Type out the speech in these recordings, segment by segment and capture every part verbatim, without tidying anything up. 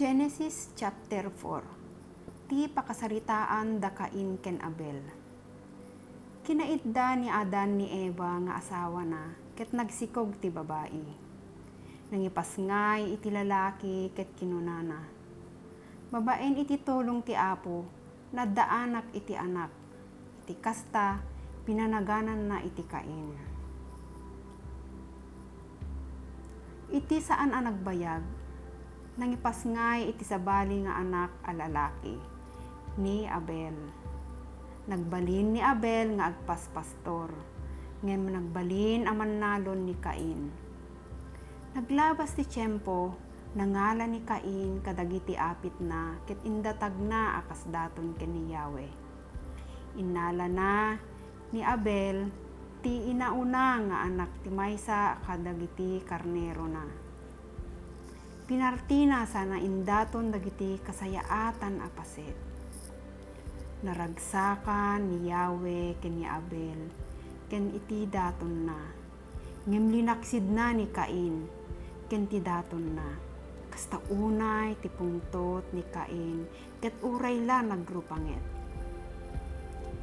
Genesis chapter four. Ti pakasaritaan da Cain ken Abel. Kinaidda ni Adan ni Eva nga asawana, ket nagsikog ti babai. Nangipasngay iti lalaki ket kinunana, "Babaen iti tulong ti Apo, naddaanak iti anak." Iti kasta, pinanagananna iti Cain. Iti saan a nagbayag, nangipasngay iti sabali nga anak a lalaki, ni Abel. Nagbalin ni Abel nga agpaspastor, ngem nagbalin a mannalon ni Cain. Naglabas ti tiempo, nangala ni Cain kadagiti apitna ket indatagna a kas daton ken ni Yahweh. Innalana ni Abel ti inauna nga anak ti maysa a kadagiti karnerona. Pinartina sana indaton dagiti kasayaatan a paset. Naragsakan ni Yahweh ken ni Abel ken iti datonna. Ngem linaksidna ni Cain ken ti datonna. Kasta unay ti pungtot ni Cain ket uray la nagrupanget.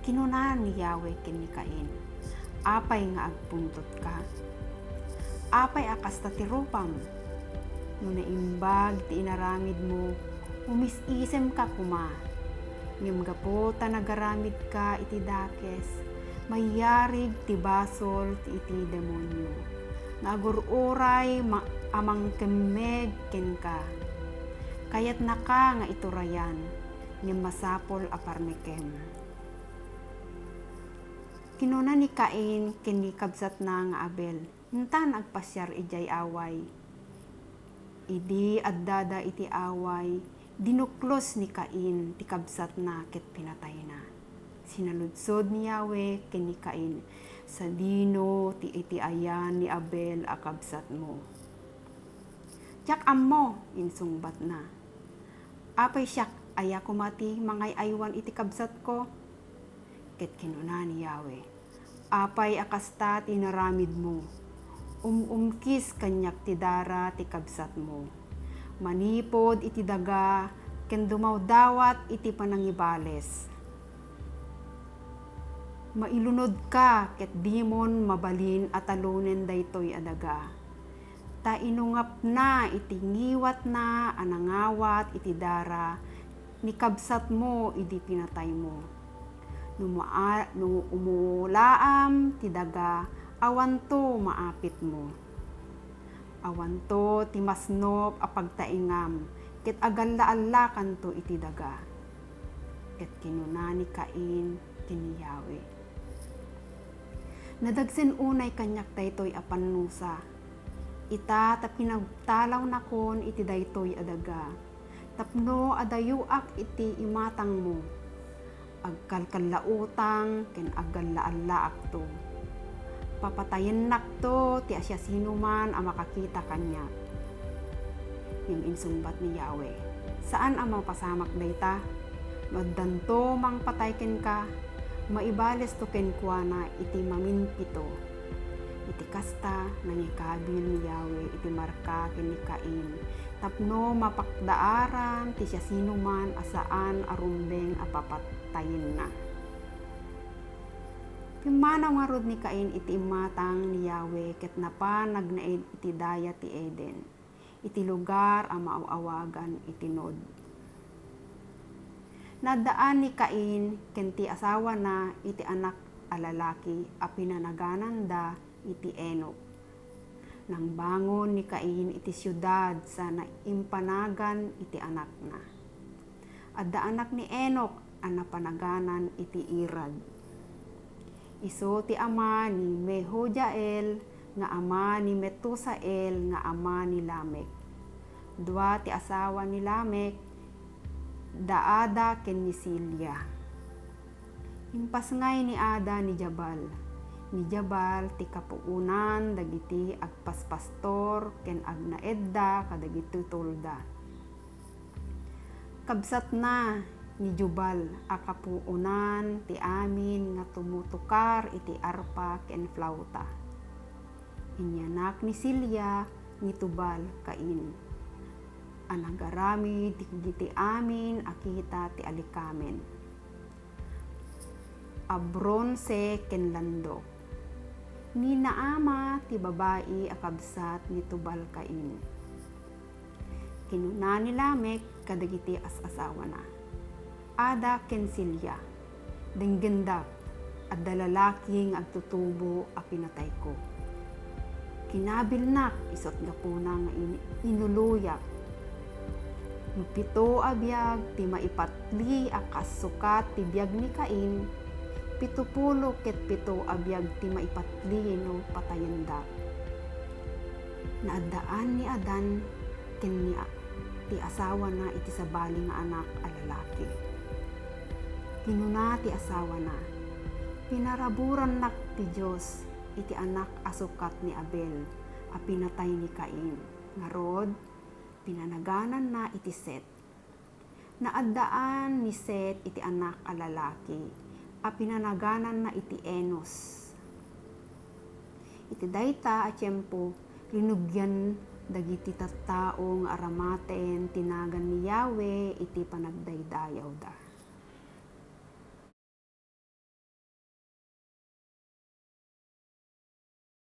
Kinuna ni Yahweh ken ni Cain, "Apay nga agpuntotka? Apay a kasta ti rupam? No naimbag ti inaramidmo, umis-isemka koma. Ngem gapu ta nagaramidka iti dakes, mayarig ti basol ti iti demonio nga agur-uray ma-, a mangkemmeg kenka. Kayatnaka nga iturayan, ngem masapul a parmekem." Kinuna ni Cain ken ni kabsatna nga Abel, "Intan agpasiar idiay away." Idi addada iti away, dinuklos ni Cain ti kabsatna ket pinatayna. Sinaludsod ni Yahweh ken ni Cain, "Sadino ti iti ayan ni Abel a kabsatmo?" "Diak ammo," insungbatna. "Apay siak, aya koma ti mangay-aywan iti kabsatko?" Ket kinuna ni Yahweh, "Apay a kasta ti inaramidmo? Um-umkis kaniak ti dara ti kabsatmo. Manipud iti daga ken dumawdawat iti panangibales. Mailunodka ket dimon mabalin a talonen daytoy a daga. Ta inungapna iti ngiwatna a nangawat iti dara ni kabsatmo idi pinataymo. No maa-, no umulaam ti daga, awanto maapitmo. Awanto ti masnop a pagtaingam, ket agalla-allakanto iti daga." Ket kinuna ni Cain ken ni Yahweh, "Nadagsen unay kaniak daytoy a pannusa. Ita ta pinagtalawnakon iti daytoy a daga, tapno adayoak iti imatangmo. Agkalkallautang ken agalla-allaakto. Papatayennakto ti siasinoman a makakita kaniak." Ngem insungbat ni Yahweh, "Saan a mapasamak dayta. No addanto mangpatay kenka, maibalesto kenkuana iti maminpito." Iti kasta, nangikabil ni Yahweh iti marka ken ni Cain tapno mapakdaaran ti siasinoman a saan a rumbeng a papatayenna. Pimmanaw ngarud ni Cain iti imatang ni Yahweh ket napan nagnaed iti daya ti Eden, iti lugar a maaw-awagan iti Nod. Naaddaan ni Cain ken ti asawana iti anak a lalaki a pinanagananda iti Enoc. Nangbangon ni Cain iti siudad sana impanagan iti anakna. Adda anak ni Enoc a napanaganan iti Irad. Isu ti ama ni Mehujael nga ama ni Metusael nga ama ni Lamec. Dua ti asawa ni Lamec, da Ada ken ni Silla. Impasngay ni Ada ni Jabal. Ni Jabal ti kapuonan dagiti agpaspastor ken agnaedda kadagiti tolda. Kabsatna ni Jubal a kapuonan ti amin nga tumutukar iti arpa ken flauta. Inyanak ni Silla ni Tubal-Cain. a nagaramid dagiti amin a kita ti alikamen a bronse ken landok. Ni Naama ti babai a kabsat ni Tubal-Cain. Kinuna ni Lamec kadagiti as-asawana, Ada ken Zillah, denggendak, adda lalaki nga agtutubo a pinatayko. Kinabilnak isut' gapuna nga in-, inuloyak. No pito a biag ti maipatli a kas sukat ti biag ni Cain, pitopulo ket pito a biag ti maipatli no patayendak. Naaddaan ni Adan ken ni A-, ti asawana iti sabali nga anak a lalaki. Kinuna ti asawana, Pinaraburannak ti Dios iti anak a sukat ni Abel a pinatay ni Cain. Ngarud, pinanagananna iti Set. Naaddaan ni Set iti anak a lalaki a pinanagananna iti Enos. Iti dayta a tiempo, rinugian dagiti tattao nga aramaten ti nagan ni Yahweh iti panagdaydayawda.